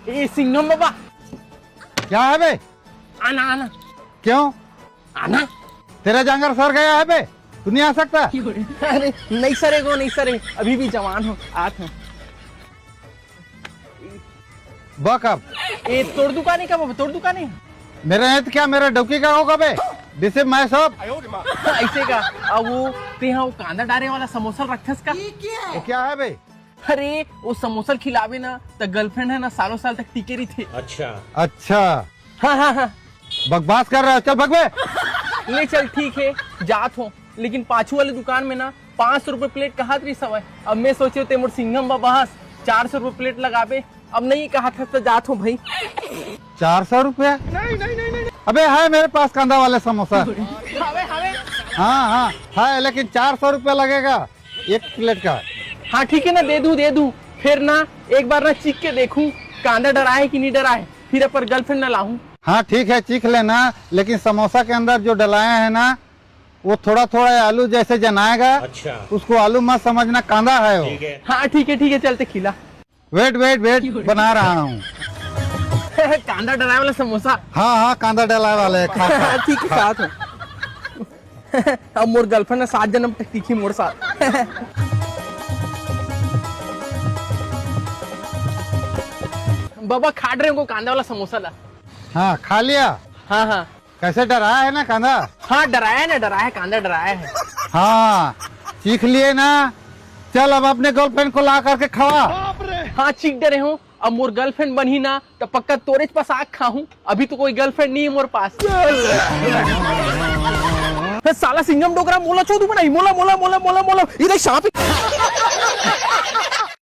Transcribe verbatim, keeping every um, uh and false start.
ए सिंघम बाबा। क्या है बे? आना, आना। क्यों? आना। तेरा जांगर सर गया है बे, तू नहीं आ सकता? अरे नहीं सर, एगो नहीं सर, अभी भी जवान हो, आत हो। बक अब। ए, तोर दुकान है का बाबा, तोर दुकान है? मेरा है तो क्या, मेरा डौकी का होगा बे? दिस इज माय शॉप। ऐसे का? आ, वो तेहा वो कांदा डारे वाला समोसा रखथस का? वो क्या है बे? अरे, वो समोसा खिलावे ना, त गर्लफ्रेंड है ना, सालों साल तक टिके रहिथे। अच्छा। अच्छा। हाँ, हाँ, हाँ। बकवास कर रहा है, चल भग बे। ले चल, ठीक है, जात हो, लेकिन पाछू वाले दुकान में ना पाँच सौ रुपए प्लेट कहत रहिस हवय। अब मैं सोचे ते मोर सिंघम बाबा हस, चार सौ रुपए प्लेट लगाबे। अब नहीं कहत हस त जात हो भाई। चार सौ रुपया? अबे है मेरे पास कांदा वाले समोसा। हवे, हवे। हाँ, हाँ, है, लेकिन चार सौ रुपया लगेगा एक प्लेट का। हाँ ठीक है ना, दे दूँ, दे दूँ। फिर ना एक बार ना चीख के देखूँ, कांदा डरा है कि नहीं डरा है, फिर अपन गर्लफ्रेंड ना लाऊं। हाँ ठीक है, चीख लेना, लेकिन समोसा के अंदर जो डलाया है ना, वो थोड़ा थोड़ा आलू जैसे जनाएगा। अच्छा। उसको आलू मत समझना, कांदा है वो। ठीक है। हाँ ठीक है, ठीक है, चलते खिला। वेट वेट वेट, बना रहा हूँ। कांदा डलाए वाला समोसा। हाँ हाँ, कांदा डलाए वाला है, खा, खा। ठीक है, खा। खात हो। अब मोर गर्लफ्रेंड ना सात जन्म तक टिकही मोर साथ। बाबा, खाट रहे हो कांदा वाला समोसा ला। हाँ, खा लिया। हाँ हाँ। कैसे, डराया है ना कांदा? हाँ, डराया है ना, डराया है, कांदा डराया है। हाँ, चीख लिए ना। चल, अब अपने गर्लफ्रेंड को ला करके खवा। हाँ, चीख डरे हो। अब मोर गर्लफ्रेंड बनही ना, त पक्का तोरेच पास आग खाहूं। अभी तो कोई गर्लफ्रेंड नहीं है मोर पास। ए, साला सिंघम डोकरा, मोला चोदू बनाही, मोला, मोला, मोला, मोला, मोला। इधर सांप।